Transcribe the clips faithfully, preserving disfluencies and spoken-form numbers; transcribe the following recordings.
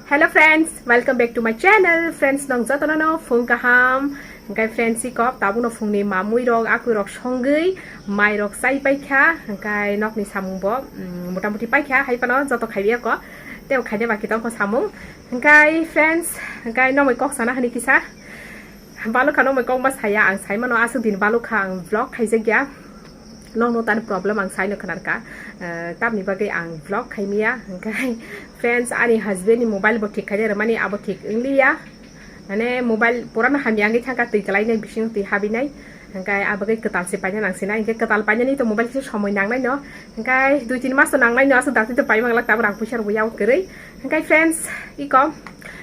Hello friends, welcome back to my channel. Friends, nong jotono no phung kaham. Hingkai friends, iko tabuk no phungni mamui rok, akui rok songwi, mai rok chai paikha. Hingkai nokni samung bo, mm, motamuti paikha, hai phano joto khaiwi ako. Tei khaina baki tongkho samung. Hingkai friends, hingkai nomoi kok sana hani kisa. Balukha nomoi kok ma saya, ang sai mano aswk din balukha ang vlog khaijakya. Nokno tani problem ang saino khwnarkha. Eh, tamni bagwi ang vlog khaimia. Hingkai friends, ani husband ni mobile bo thik khaina rwmani, abo thik wngliya. Mane mobile purano hamya wngwi thangkha, twi kwlainai, bisingo twi habinai. Hingkai abagwi kwtal se paina nangsinai. Hingke kwtal painani to mobile kisa somoi nangnai no. Hingkai dui tin mas to nangnai no, aswk dakti to paimang lak, tabuk rang puisa rwya kwrwi. Hingkai friends, iko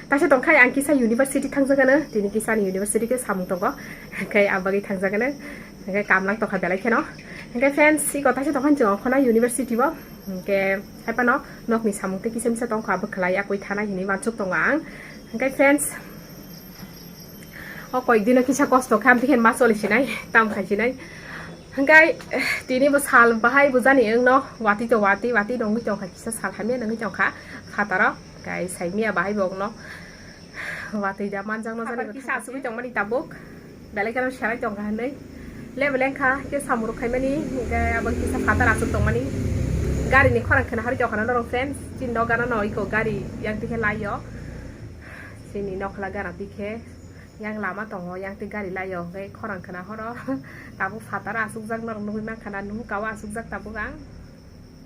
taisa tongkhai ang kisa university thangjagano, tini kisa ani university khe samung tongo. Hingkai abagwi thangjagano. Hingke kamlang tokha belai kheno. Hingke friends, iko taisa tokhan chwng okhona university bo. Hingke hai phano nokni samung tei kisa misa tongkha, abo khwlai yakwi thanai hinwi wansuk tongo ang. Hingke friends, o koik dino kisa kosto kha, amtwi khe ma choli sinai, tam khai sinai. Hingke tini bo sal bahai bo jani wngno watwi to watwi watwi nongwi tongkha, kisa sal hamya nongwi tongkha phataro. Hingke saimia bahai bo wngno. Watwi da manjakno jani kisa asugwi tongmani tabuk. Belai kheno selai tongkha hinwi. Level wngkha, khe samung rok khaimani, hingke abo kisa phatar asuk tongmani. Gari ni khorang kheno harwi tongkha na norok friends. Chini nok gana no iko gari yang tikhe laio. Chini nokla gana tikhe yang lama tongo, yang tik gari laio, hingke khorang kheno horo. Tabuk phatar asukjak norok nugwi mankha na, nuhung kao asukjak tabuk ang.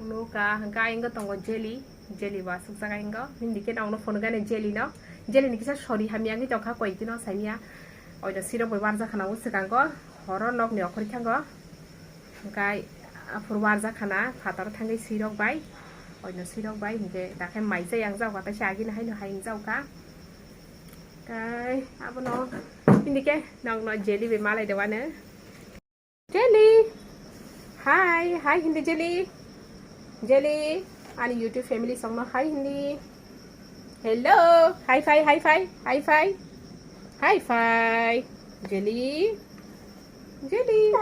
Nuka hingke ayang tongo jelly. Jelly bo asukjak ayang o. Hindi khe nokno phunukgani jelly no. Jelly ni kisa sori hamya wngwi tongkha, koiktino saimya. Oino sirok bai warjakha na o swkango. Horo nokni okhorwi thango. Hingkai aphuru warjakha na phataro thangwi sirok bai. Oino sirok bai hinkhe dakhe mai chai yang jao, kaisa agini haino hai wng jao kha. Kai abono hindi khe nokno jelly bai malai de wano. Jelly. Hi, hi hindi Jelly. Jelly, ani YouTube family songno hi hindi. Hello, hi fi, hi fi, hi fi. Hi fi. Jelly. Jelly.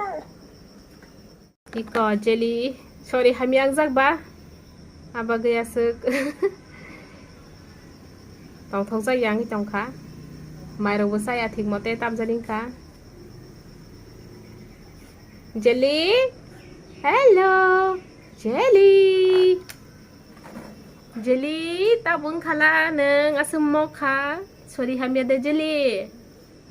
Iko Jelly. Sorry, hamya wngjak ba? Abagwi aswk. Tongthokjak yangwi tongkha. Mairokbo chaya thik mote tamjani wngkha. Jelly? Hello? Jelly? Jelly, tabung khala nwng aswk mokha? Sorry hamya de Jelly.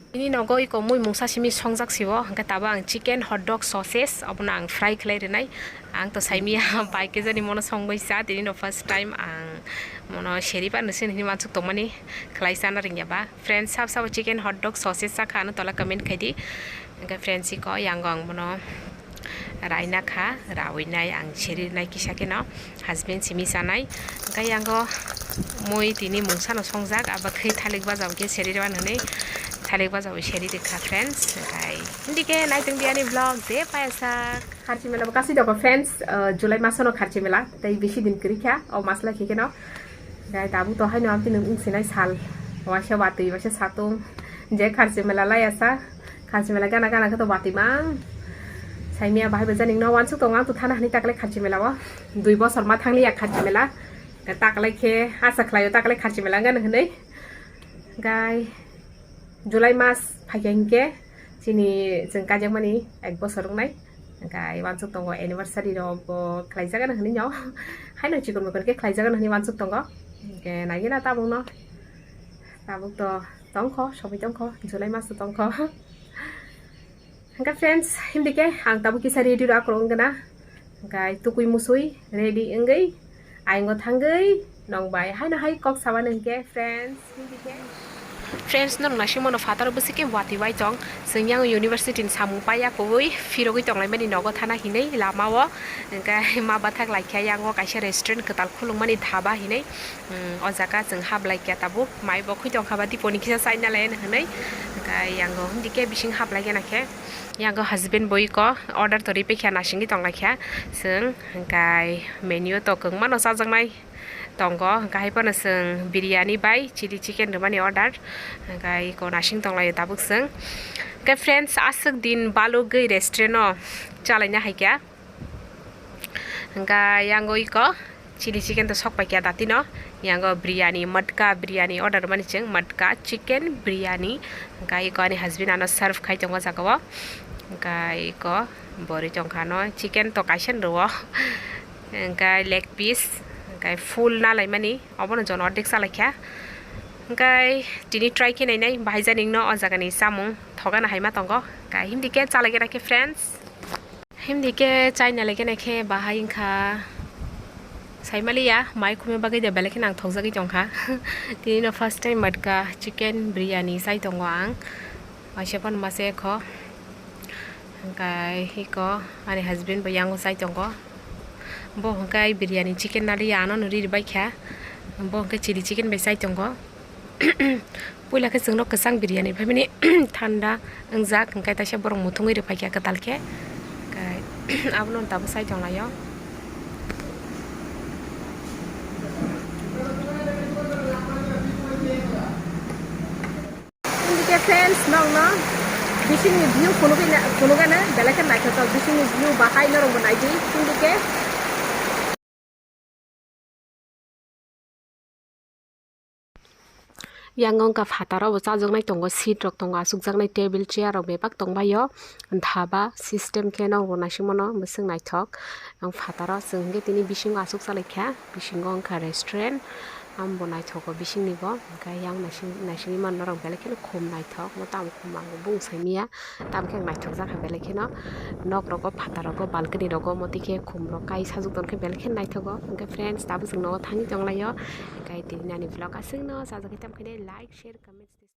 Bini nogo iko mui mungsa simi songjak sibo, hwnkhe tabuk ang chicken, hot dog, sausage obono ang fry khlai rwnai. Ang to saimia bai khe jani mono songbai cha, tini no first time ang mono seri ba nisi hwnwi wansuk tongmani, khlai chana rwngya ba. Friends, sab sabo chicken, hot dog, sausage chakha ano tola comment khai di. Hwnkhe friends, iko yango ang bono raina kha, rawi nai ang seri nai kisa khe no husband simi chanai. Hwnkhe yango mui tini mungsa no songjak, abo khe thalik baja bai khe seri rwna hwnwi thalik baja bai seri rwkha friends. Hwnkhe hindi khe naitung di ani vlog je payasa. Kharchi mela bo kasui dogo friends, uh, July maso no kharchi mela, tei bisi din kwrwi kha o mas lai khe no. Dai tabuk to haino amtwi nwng wngsinai sal. Waisa watwi, waisa satung. Je kharchi mela lai asa. Kharchi mela gana gana khe to watwi mang. Saimia bahai bo jani no wansuk tongo ang to thana hwnwi taklai kharchi mela o. Dui bosor ma thangli ya kharchi mela. Taklai khe asa khlaio taklai kharchi mela gana hwnwi. Gai July mas phaikha hinkhe chini chwng kaijakmani ek bosor wngnai. Hwnkhe wansuk tongo anniversary rok bo khlaijak gana hwnwi no. Haino chikon mokon khe khlaijak gana hwnwi wansuk tongo. Hwnkhe naigina tabukno. Tabuk to tongkho, somoi tongkho, July mas to tongkho. Hwnkhe friends, hindi khe ang tabuk kisa ready rw akwrwng wngna. Hwnkhe tukui musui ready wngwi ayungo thangwi nong bai haino hai kok sabani hwnkhe friends, hindi khe. Friends, norok naisingmano phataro bwswk khe watwi bai tong. Chwng yang university ni samung paiya kubui phirogwi tonglaimani nogo thana hinwi lama o. Hwnkhe ma bathak laikha yango kaisa restaurant kwtal khulukmani dhaba hinwi. Hmm, o jaga chwng hablai khe tabuk mai bo khwi tongkha ba diponi kisa chaina lai hinwi. Hwnkhe yango hindi khe bising hablai gana khe. Yango husband bo iko order to ripikha nasingwi tonglaikha chwng. Hwnkhe menu to kwbangmano chajaknai tongo. Hwnkhe hai phano chwng biryani bai chili chicken rwmani order. Hwnkhe iko nasing tonglaio tabuk chwng. Hwnkhe friends, aswk din balugwi restaurant o chalaina haikha. Hwnkhe yango iko Chili chicken to sok paikha datino. Yango biryani, matka biryani order mani chwng, matka chicken biryani. Hwnkhe iko ani husband ano serve khai tongo jaga o. Hwnkhe iko bori tongkha no, chicken to kaisa rwo. Hwnkhe leg piece, hwnkhe full nalaimani, obono jon ordek chalaikha. Hwnkhe tini try khe nainai, bahai jani wngno o jagani chamung thogana hai ma tongo. Hwnkhe himdi khe chalaikhe naikhe friends. Himdi khe chaina laikhena khe bahai wngkha. Saimaliya, mai khumui bagwi de belai kheno ang thokjagwi tongkha. Tini no first time matka chicken biryani chai tongo ang. Waisa phano masa ekho. Hwnkhe iko ani husband bo yango chai tongo. Bo hwnkhe biryani chicken naliya ano no riri baikha. Bo hwnkhe chili chicken bai chai tongo. Puila khe chwngno kwchang biryani phaimani thanda wngjak, hwnkhe taisa borok muthungwi rwphaikha kwtal khe, hwnkhe abono tabuk chai tonglaio. Hwnkhe friends, nokno bisingni view phunugwi na-, phunugano belai khe naithotok, bisingni view bahai norokbo naidi, hwnkhe. Yang wngkha phataro bo chajaknai tongo, seat rok tongo, achukjaknai table chair rok bebak tongbaio, dhaba system khe norokbo naisingmano mwswk naithok. Ang phataro chwng hwnkhe tini bisingo achuk chalaikha, bisingo wngkha restaurant, ambo naithogo bisingnibo, hwnkhe yang naising, naisingwi mano norok belai kheno khum naithok, mo tamo khum ang bung saimanya. Tamokhe ang naithokjakha belai kheno. Nok rogo, phatar rogo, balcony rogo, motwi khe khum rok kai sajwk tongkhe belai kheno naithogo. Hwnkhe friends, tabuk chwng nogo thangwi tonglaio. Hwnkhe tini ani vlog aswkno chajakhe, tamokhe like, share, comment.